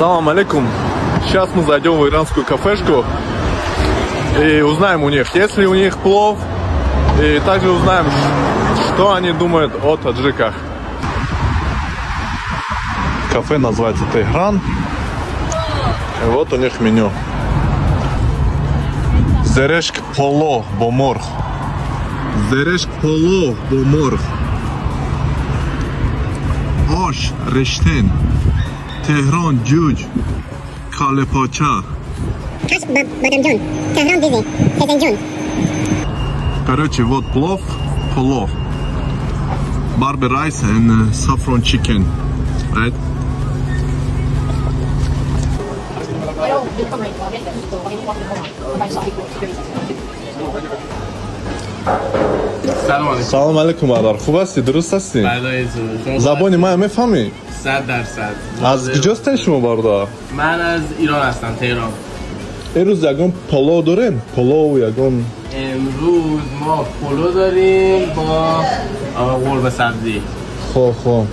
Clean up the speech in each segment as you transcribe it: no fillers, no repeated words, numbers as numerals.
Салам алейкум. Сейчас мы зайдем в иранскую кафешку и узнаем у них, есть ли у них плов, и также узнаем, что они думают о таджиках. Кафе называется «Техран». И вот у них меню. Зерешк поло бо мурғ. Зерешк поло бо мурғ. Ош рештен. Теҳрон ҷуҷ. Калепоча. Каш бадамҷон, Теҳрон дизи, Фезенҷон. Короче, вот плов, плов. Barbe rice and saffron chicken, right? سلام علیکم. Салом алейкум, бародар. Хуб ҳастӣ? Дуруст ҳастӣ? بلای شما. Забони ман мефаҳмӣ? 100%. Аз куҷостен шумо, бародар? من از ایران هستم، تهران. Имрӯз ягон палов дорем? Палов ягон? امروز ما پلو داریم با آقا قرمه سبزی. Хоб,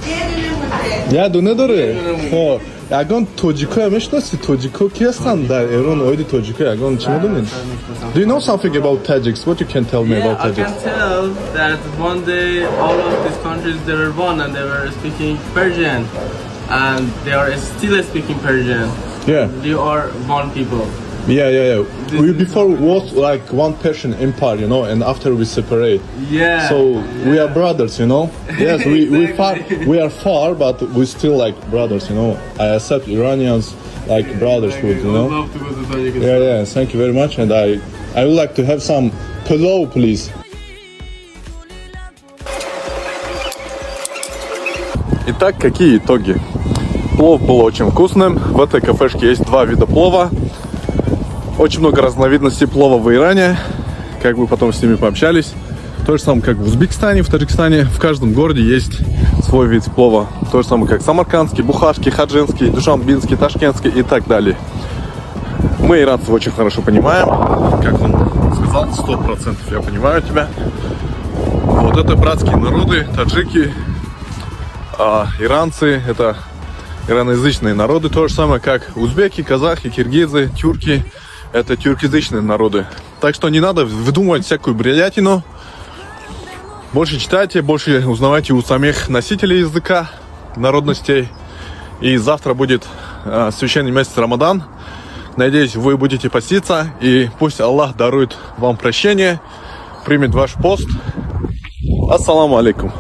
як дуне доре. Хоб, ягон тоҷикоя мешиносӣ? Тоҷико ки ҳастанд дар Эрон? Оиди тоҷико ягон чӣ медонед? Do you know something about Tajiks? What you can tell me Yeah, about I can Tajiks? tell that one day all of these countries, they were one and they were speaking Persian and they are still speaking Persian. We are one people. Yeah. We before was like one Persian empire, and after we separate. So we are brothers. Yes, we far, we are far, but we still like brothers. I accept Iranians like brotherhood, you I know. would love to go to Tajikistan. Yeah. Thank you very much, and I would like to have some pillow, please. Итак, какие итоги? Плов был очень вкусным. В этой кафешке есть два вида плова. Очень много разновидностей плова в Иране. Как бы потом с ними пообщались. То же самое, как в Узбекистане, в Таджикистане. В каждом городе есть свой вид плова. То же самое, как самаркандский, бухарский, хаджинский, душанбинский, ташкентский и так далее. Мы иранцев очень хорошо понимаем. Как он сказал, 100% я понимаю тебя. Вот это братские народы, таджики, иранцы, это ираноязычные народы, то же самое, как узбеки, казахи, киргизы, тюрки, это тюркоязычные народы. Так что не надо выдумывать всякую бредятину. Больше читайте, больше узнавайте у самих носителей языка, народностей. И завтра будет священный месяц Рамадан. Надеюсь, вы будете поститься, и пусть Аллах дарует вам прощение, примет ваш пост. Ассаламу алейкум.